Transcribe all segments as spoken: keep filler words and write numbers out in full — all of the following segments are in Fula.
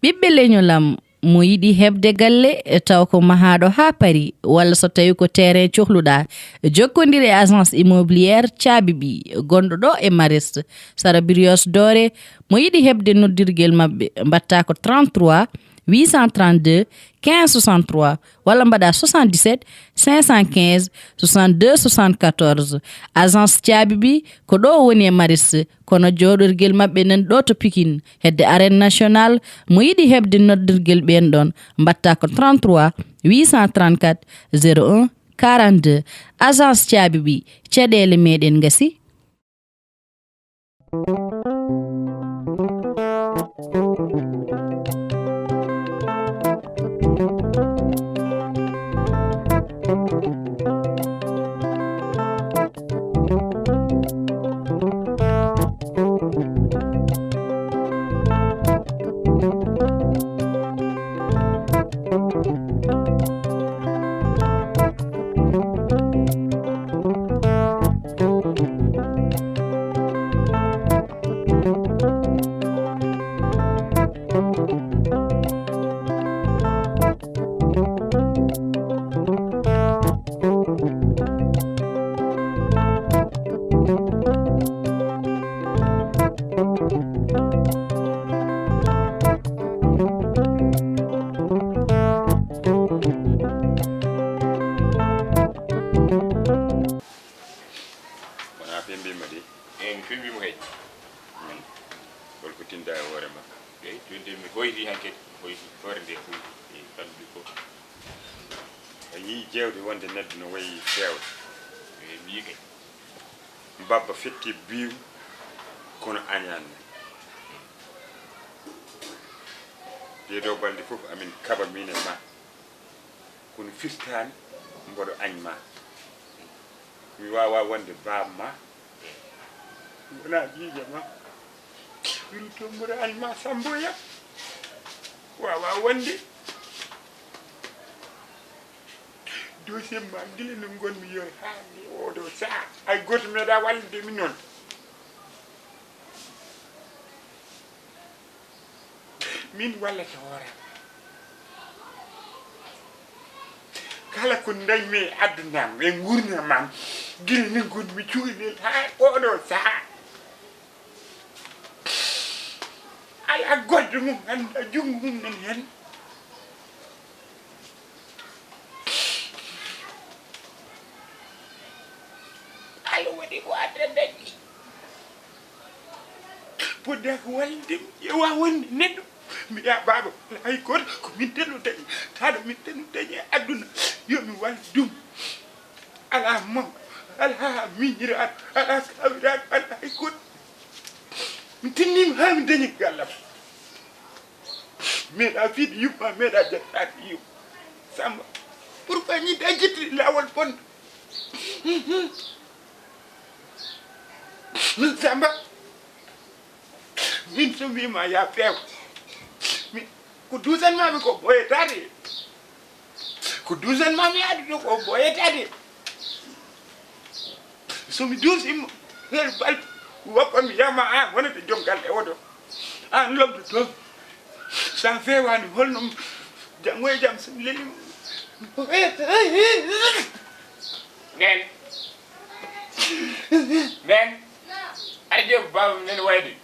Ɓiɓɓe leñol am, mo yiɗi heɓde galle, e taw ko mahaaɗo haa paari, walla so tawi ko terrain cohluɗaa, jokkondir e agence immobilière Caabi Ɓiy, gonɗo ɗo e Mariste, sara Brioche Dorée. Mo yiɗi heɓde noddirgel maɓɓe, mbaɗtaa ko trente-trois huit cent trente-deux quinze soixante-trois, walla mbaɗaa soixante-dix-sept cinq cent quinze soixante-deux soixante-quatorze. Agence Caabi Ɓiy ko ɗo woni e Mariste, kono jooɗorgel maɓɓe nan ɗo to Pikine, hedde Arène Nationale. Mo yiɗi heɓde noddirgel ɓeen ɗoon, mbaɗtaa ko trente-trois huit cent trente-quatre zéro un quarante-deux. Agence Caabi Ɓiy, caɗeele meɗen ngasi. Wonaa ɓe mbiima de. Eyi, mi fimbi mo kay. Hol ko tinda e hoore makko? Eyi, jooni de mi hoyti hankadi, mi hoyti hoore nde fof, e kalluɗi fof. A yii jeewte wonde neɗɗo no wayi feewde. Eyi, mi yii kay. Mbabba fetti biiru, kono añaani. Ɗee ɗoo balɗe fof amin kaɓa min e ma. Kono firtaani mboɗo añ ma. Mi waawaa wonde baaba ma. Wonaa jiija ma. Wirto mboɗo añ ma Sambo yam. Waawaa wonde. Dossier ma gila no ngonmi yo haa ni oɗo saha. Hay gooto meeɗaa wallude mi noon. Min wallata hoore am. Kala ko ndañmi e aduna am, e nguurndam am, gila ni ngonmi cukalel haa oɗo saha. Alaa goɗɗo mo ngannduɗaa junngo mum nan heen. Allah waɗi ko adda dañi. Poddaaka wallude mi, ƴeewa wonde neɗɗo. Mbiya baaba, alaa hay gooto, ko min tan o dañi. Taɗo min tan o dañi e aduna. Yo mi wallu ɗum. Alaa mawɗo, alaa miñiraaɗo, alaa kawiraaɗo, alaa hay gooto. Mi tinniima haa mi dañi gallam. Meeɗa fiide yumma, meeɗa jattaade yumma. Samba, pourquoi ñidde a jitti laawol bonɗo? Samba, min so mbiima ya feew, mi, ko duusanmaami ko ɓooyataade. Ko duusanmaami aduna ko ɓooyataade. So mi duusii mo, heer balɗe, woppa mi yama aan wonata joom galle oɗo. Aan lomtoto. So a feewaani, holno janngo e jam so mi lelii mo? Nen. Nen. Aɗa ƴeewa baaba men wayde.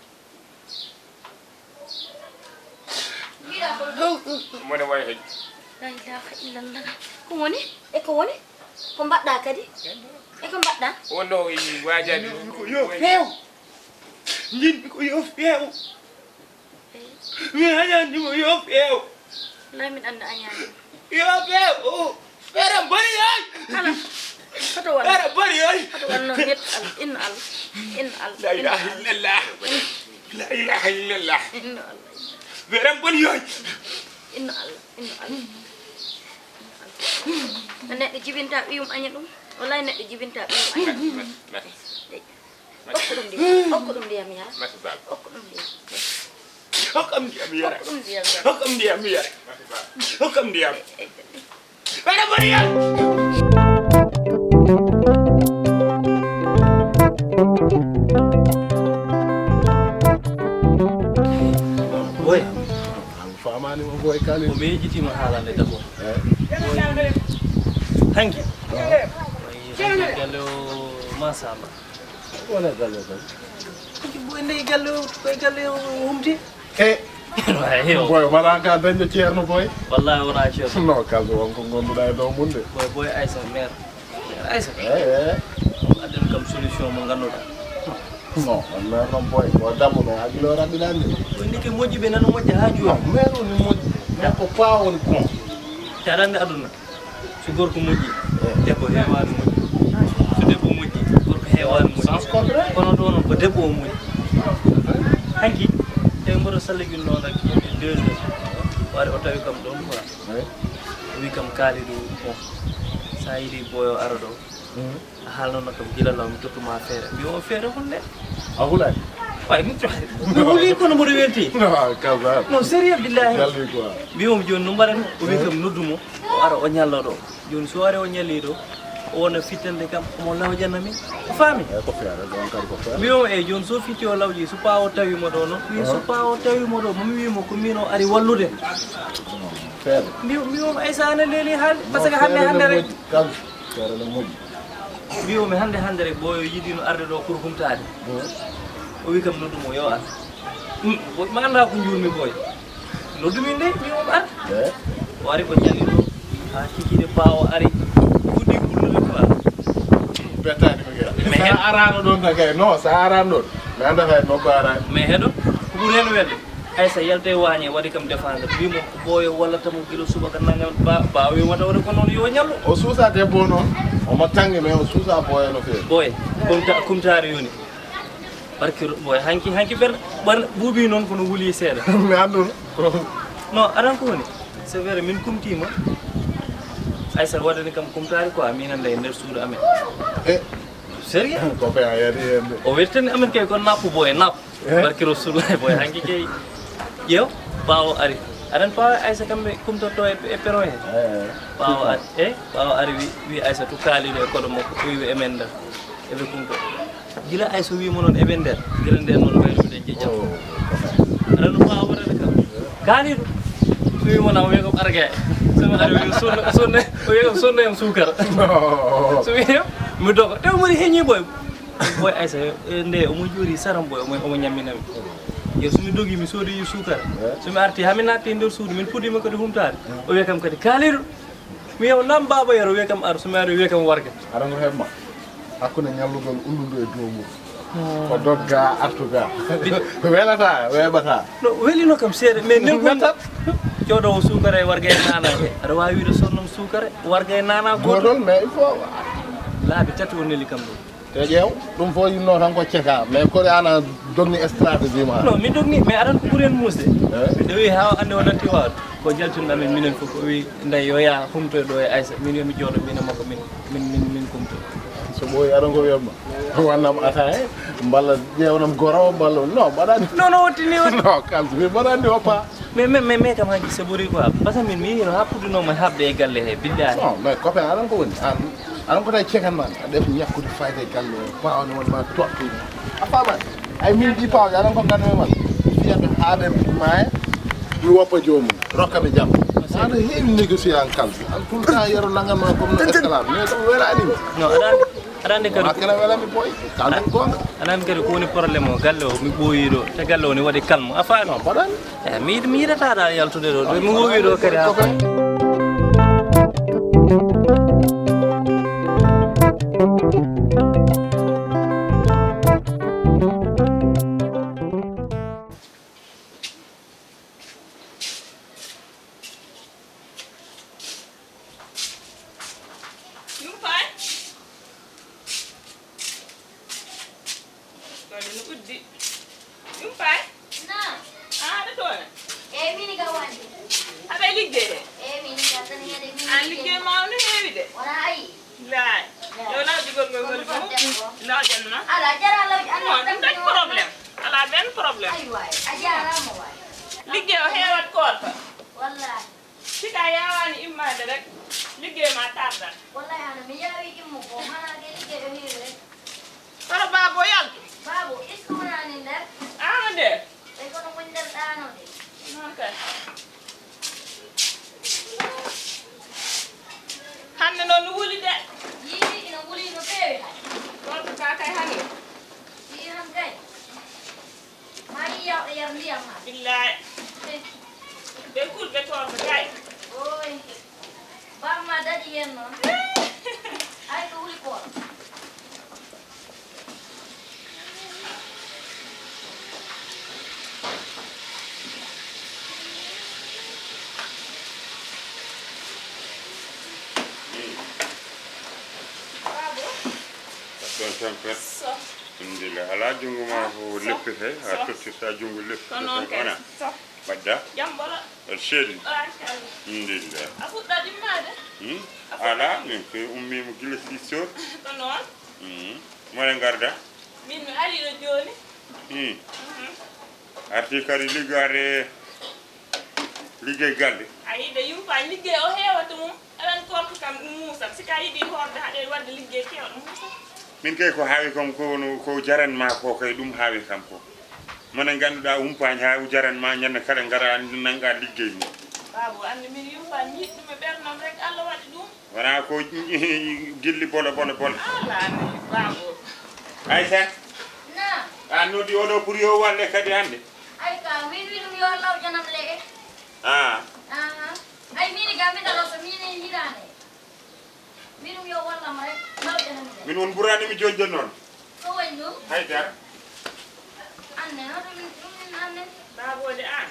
Mone wayi hej. La ilaha illallah. Ko woni? E ko woni? Ko mbaɗɗa kadi? E ko mbaɗɗa? Wonno waajaade. Ko yo feew. Njiɗmi ko yo feew. Mi añaani mo yo feew. Lay min annda añaani. Yo feew. Feere boni yoy. Ala. Hoto won. Feere boni yoy. Hoto won noon. Yetto Allah. Inno Allah. Inno Allah. La ilaha illallah. La ilaha illallah. Inno Allah. Feere boni yoy. Inno Allah. Inno Allah. No neɗɗo jibinta ɓiyum aña ɗum. Wallahi neɗɗo jibinta ɓiyum aña ɗum. Okku ɗum ndiyam. Okku ɗum ndiyam yara. Okku ɗum ndiyam. Hokkam ndiyam yara. Okku ɗum ndiyam yara. Hokkam ndiyam yara. Hokkam ndiyam. Bara bari yara. Boy. Amani mo boy kali. Ko mi yejjitiima haalande d'abord. Eh. Boy, hanki. Ah. Boy, hanki galle o, machallah. Wona galle tan. Hanki boy, ndey galle o, koye galle o humti. Eh. Boy, wala ka dañde ceerno boy. Wallahi wona ceerno. No, kaldo won ko gonduɗa e dow mum de. Boy, boy, Aïssa, mère. Aïssa. Eh, eh. Addan kam solution mo ngannduɗaa. Non, on maire noon boy, ko damo, mais a gilo raɓɓiɗaa nde. Ko ndeke moƴƴi ɓe nano moƴƴa haa jooni. Non, maire woni moƴƴi, mais ko paa woni kon. Te aɗa anndi aduna, so gorko moƴƴi, eh, debbo heewaani moƴƴi. So debbo moƴƴi, gorko heewaani moƴƴi. Sens contraire. Kono ɗo noon, ko debbo o moƴƴi. Hanki, te mboɗo salligi noon ak deux heures. Waɗi o tawi kam ɗoon quoi. Eh? O wi kam, Kalidou, bon, so a yiɗi boyo ara ɗo, mhm, a haalnono kam gila law, mi tottuma feere. Mbi o, feere honde? A hulaani? Way, mi, mi huli kono mboɗo welti. Non, kaza. Non, sérieux billahi. Jalli quoi. Mbi o, jooni no mbaɗen? O wi kam, noddu mo, o ara o ñallo ɗo. Jooni so ari o ñalli ɗo, o wona fittande kam, omo lawƴana min. A faami? Eh, ko feere, ɗon kam ko feere. Mbi o, e jooni so fitti o lawƴi, so paa o tawi mo ɗo noon, wi so paa o tawi mo ɗo, mo mi wi mo ko min o ari wallude. Feere. Mbi, mbi o, Aïssa ana leeli haalde, parce que hannde, hannde rek. Kam, feere no moƴƴi. Mbi o, mi hannde, hannde rek, boyo yiɗino arde ɗo pour humtaade. Hmm. O wi kam, noddu mo, yo ar. Hmm, boy, ma annda ko njuurmi, boy. Noddumi nde, mbi o, ar. Eh? O ari ko ñalli ɗo, haa kikiiɗe paa o ari, fuɗɗi hullude quoi. Bettaani mo kay. Mais sa araano ɗon tan kay, non, sa araano ɗon. Mi annda hay nokku araani. Mais heɗo, ko ɓuri heen welde. Aïssa yalta e waañe, waɗi kam défendre. Wi mo, ko ɓooyo wallata mo gila subaka nanngal ba, ba wi mo tawde ko noon yo ñallu. O suusa debbo noon, omo tanngi, mais o suusa ɓooyo no feewi. Ɓooye, kumta-, kumtaari yoni. Barki ro-, ɓooye, hanki, hanki ɓer-, ɓer-, buubi noon kono wuli seeɗa. Mi annduno. Non, aɗa ko woni? C'est vrai, min kumtiima. Aïssa waɗani kam kumtaari quoi, min annda e nder suudu amen. Eh. Sérieux? Ko ɓe a yari heen de. O weltani amen kay ko nappu ɓooye, nappu. Eh? Barki Rasulullah boy, hanki kay. Ƴeew, ɓaawo ari. Aɗa anndi paa Aïssa kamɓe kumtorto e, e peron he. Eh, eh. Ɓaawo ari, eh, ɓaawo ari wi, wi Aïssa to Kalidou e koɗo makko, o wi emen nder. Eɓe kumto. Gila Aïssa wi mo noon eɓe nder. Gila nden noon ɓayru miɗen jejjam. Oh. Aɗa anndi paa waɗata kam. Kalidou. So wi mo na o wiya ko arge. So mi ari o wiya sonno, sonno, o wiya ko sonno em suukara. No. So wi mi dogo. Taw mari heñi boy. Boy Aïssa, eh, nde omo jooɗi saram boy, omo, omo ñammina mi. Yo, so mi dogi, mi soodi suukara. Eh? So mi arti, haa mi naatti e nder suudu, min puɗɗiima kadi humtaade. Eh? O wiya kam kadi, Kalidou! Mi wiya, naam baaba yero, o wiya kam ar, so mi ari, o wiya kam warga. Aɗa ngo heɓma. Hakkunde ñallugol ullundu e dow mum. Ko dogga, artuga. Welata, weeɓata. No, welino kam seeɗa, mais nder gonɗo. Mettat. Coodowo suukara e warga e naana he. Aɗa waawi wiide sonnam suukara, warga e naana gootol. Gootol, mais il faut. Laabi tati o neli kam ɗum. Te ƴeew, ɗum fof yinno tan ko ceka, mais kori an a dogni stratégie ma. Non, mi dogni, mais aɗa anndi ko ɓuri heen muusde. Eh? Mi ɗowi haa o anndi o natti waawde. Ko jaltinɗo amen minen fof, o wi, ndey yo yaa humtoy ɗo e Aïssa, min yo mi jooɗo, min e makko, min, min, min, min kumto. So ɓooyi aɗa ngo wiyatma, wannam ataaya, mballa ƴeewnam goro, mballa, non, mbaɗani. Non, non, o tini o. Non, kam, mi mbaɗani o paa. Mais, mais, mais, mais kam hanki c'est vrai quoi. Parce que min mi yino haa puɗɗinooma haɓde e galle he, billahi. Non, mais copain, aɗa anndi ko woni? An, aɗa anndi ko tawi cekan man. A ɗef ñakkude fayde e galle o, paa on won ma toɗɗude. A faamaani? Ay min ɗi paa, aɗa anndi ko ganndumi man. Fiyata haa ɓe maaya, mi woppa joomum, rokka mi jam. Aɗa heewi négocier an kal. An tout le temps yero nangan ma comme no esclave. Mais ɗum welaani mi. Non, aɗa anndi. Aɗa anndi kadi. Hakkila welami boy. Kalɗen goonga. Aɗa anndi kadi ko woni problème o, galle o, mi ɓooyii ɗo. Te galle o ne waɗi calme. A faami? Non, mbaɗani. Eh, mi yiɗ-, mi yiɗataa dal yaltude ɗo. Mi woowii ɗo kadi haa faami. Yumpaañ? Ɗo de no uddi. Yumpaañ? Naam. An aɗa toon? Eey, miin ga wonde. Aɗa e liggey he? Eey, miin ga tan heede, miin. An liggey ma o no heewi de. Wona ayi? Laay. Laay. Yo lawƴugol ngol holi ɗum. Lawƴan ma. Ala, jara lawƴi, an non, ɗum dañ problème. Alaa benn problème. Ay waay, a jaaraama waay. Liggey o heewat koorka. Wallahi. Si ka yaawaani immaade rek, liggey ma tardat. Wallahi, hano mi yaawi immo ko, hana ke liggey o heewi rek. Kono baabo yaltu. Baabo, est-ce que wonaa ni nder? Aano nder. Ɓay kono woni nder ɗaano de. Noon kay. Tampere. So. Alhamdulillah. Alaa junngo ma ko leppi he, a tottirta junngo leppi. Ko noon kay. Wona. So. Mbaɗɗa? Jam ɓolo. Aɗa selli? Barkalla. Alhamdulillah. A fuɗɗo ɗimmaade? Hmm? A fuɗɗo. Alaa, min ko ummiima gila six heures. Ko noon? Hmm. Mone ngarda? Min mi ari ɗo jooni. Hmm. Mhm. Arti kadi liggaade liggey galle. A yiɗa yumpaañ liggey o heewata mum. Aɗan korko kam ɗum muusat. Si ka yiɗi hoorde haɗe waɗde liggey keewɗo muusat. Min kay ko haawi kam ko no, ko jaran ma ko kay ɗum haawi kam ko. Mone ngannduɗaa umpaañ haa jaran ma ñande kala ngara nanga liggey mum. Baabo, anndi min yumpaañ mi yiɗ ɗum e ɓernam rek Allah waɗi ɗum. Wona ko gilli bolo, bolo, bolo. Alaa ni, baabo. Aysat? Naam. A noddi oɗo pour yo walle kadi hannde? Ay ka, min wi ɗum yo lawƴanam le e. Ah. Aha. Ay, min ga mi daro so min e yiɗaane. Min ɗum yo wallam rek, lawƴanam le. Min won ɓuraani mi jonjon noon. Ko woni ɗum? Haydara. Anne, hoto min, ɗum min anne. Baabooɗe an.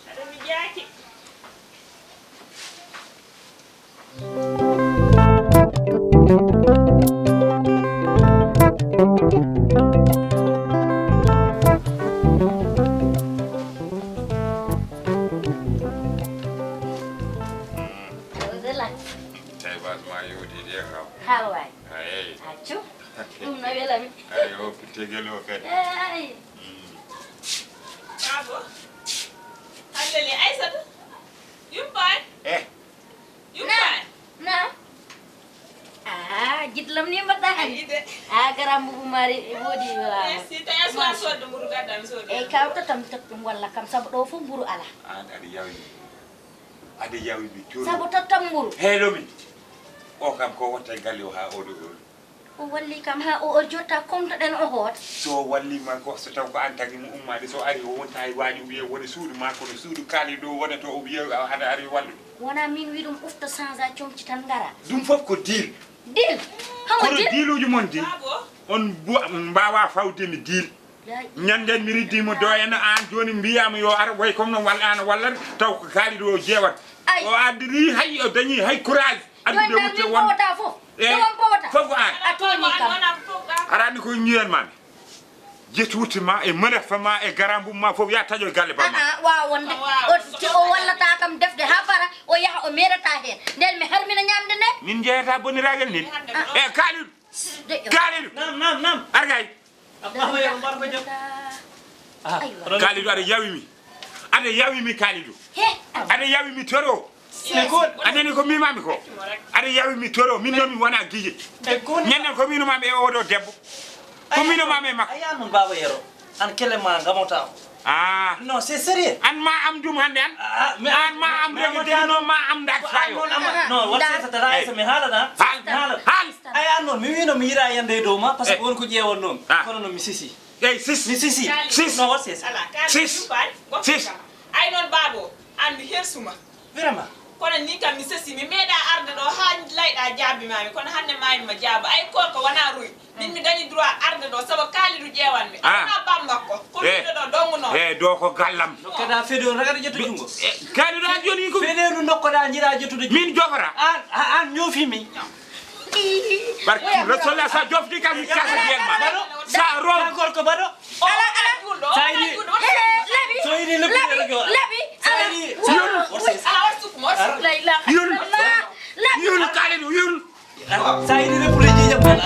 Aɗa mi jaaki. Taybas ma yewti de kam. Haa waay. Eey. Accu. Ɗum na welami. Ay, o tegel o kadi. Eey. Mm. Baabo. Hallele Aysata. Yumpaañ. Eh. Yumpaañ. Naam. Ah, jiɗlam ni mbaɗɗa hannde. Ay, de. Ah, garam mbubu mari e woodi, ah. Merci, tawi a suwa soodde mburu gadda mi soodi. Eey, kaw tottam, tottam walla kam, sabu ɗo fof mburu alaa. An aɗa yawi. Aɗa yawi mi toro. Sabu tottam mburu. Heelo min. O kam ko watta e galle o haa oɗo ɗo. O walli kam haa o, o jotta komtoɗen o hoota. So walli ma ko, so taw ko an tagi mo ummaade, so ari o wonta e waaji, o wiya wona suudu ma, kono suudu kaali ɗo wonata, o wiya hada ari wallude. Wona min wi ɗum ufta change a comci tan ngara. Ɗum fof ko deal. Deal? Hamo kono deal? Dealuji mon di, on mbo-, on mbaawa fawde mi deal. Ñanden mi riddi mo do en an jooni mbiyama yo ar way comme no wal an wallan taw ko kaali ɗo jeewat. Ay. O addiri hay o dañi hay courage. Addude wutte won. Powata fof. Eh, ɗo won powata. Fof ko an. A tooñi kam. Arani ko ñiyen ma mi. Jet wutte ma e merefa ma e garambu ma fof ya taƴo e galle bamma. Ah, ah, waawa wonde. O, o wallata kam defde ha fara o yaha o merata heen. Nden mi harmina ñamde nde. Min jeeyata boniragel nin. Ah. E Kalidou. Deƴƴo. Kalidou. Naam, naam, naam. Ar kay. Abba Yero, mbar ko jam. Ah, aywa. Kalidou, aɗa yawi mi. Aɗa yawi mi, Kalidou. He. Aɗa yawi mi toro. Ɓe goon. A nani ko mbimami ko? Aɗa yawi mi toro. Min noon mi wona gije. Ɓe goon. Ñanden ko mbinoma mi e oɗo debbo. Ko mbinoma mi e makko. A yiya noon, Baba Yero. An kele ma ngamota ko. Ah. Non, c'est sérieux. An ma am dum hannde an. Ah, mais an ma am rewde no ma am ndat fayo. Non, non, non, wasa tata sa mi haala na. Haal. Haal. Ay, an noon, mi wiino mi yiɗa yande e dow ma, parce que won ko ƴeewon noon. Ah. Kono noon mi sisi. Eey, sis. Mi sisi. Sis. Non, wasa. Ala, Kalidou sis. Dupal, sis. Ay noon, baabo, an mi hersuma. Vraiment. Kono ni kam mi sesi, mi meeɗa arde ɗo haa layɗa jaabi mami, kono hannde mami ma jaaba. Ay, korko wona ruy. Min mi dañi droit arde ɗo, sabu Kalidou ƴeewan mi. Ah. Wona bam makko. Ko eh. Ɗo ɗo dongu noon. Eh, ɗo ko gallam. Nokkeɗa feɗo ragata ƴettu jungo. Eh, Kalidou an joni ko. Feɗeru nokkoɗa jiɗa ƴettude jungo. Min jogora. An, a-, an ñoofi mi. Barki Rasulullah sa jofti kam mi kasa yen ma. Sa ro. An gorko baɗo. Ala, ala. Sa yiɗi. Laɓi. So yiɗi leppude laɓi. Laɓi. Sa yiɗi. Ala, ala. La ilaha illallah. Laɓi. Yun Kalidou, yun. Sa yiɗi leppude jiijam tan.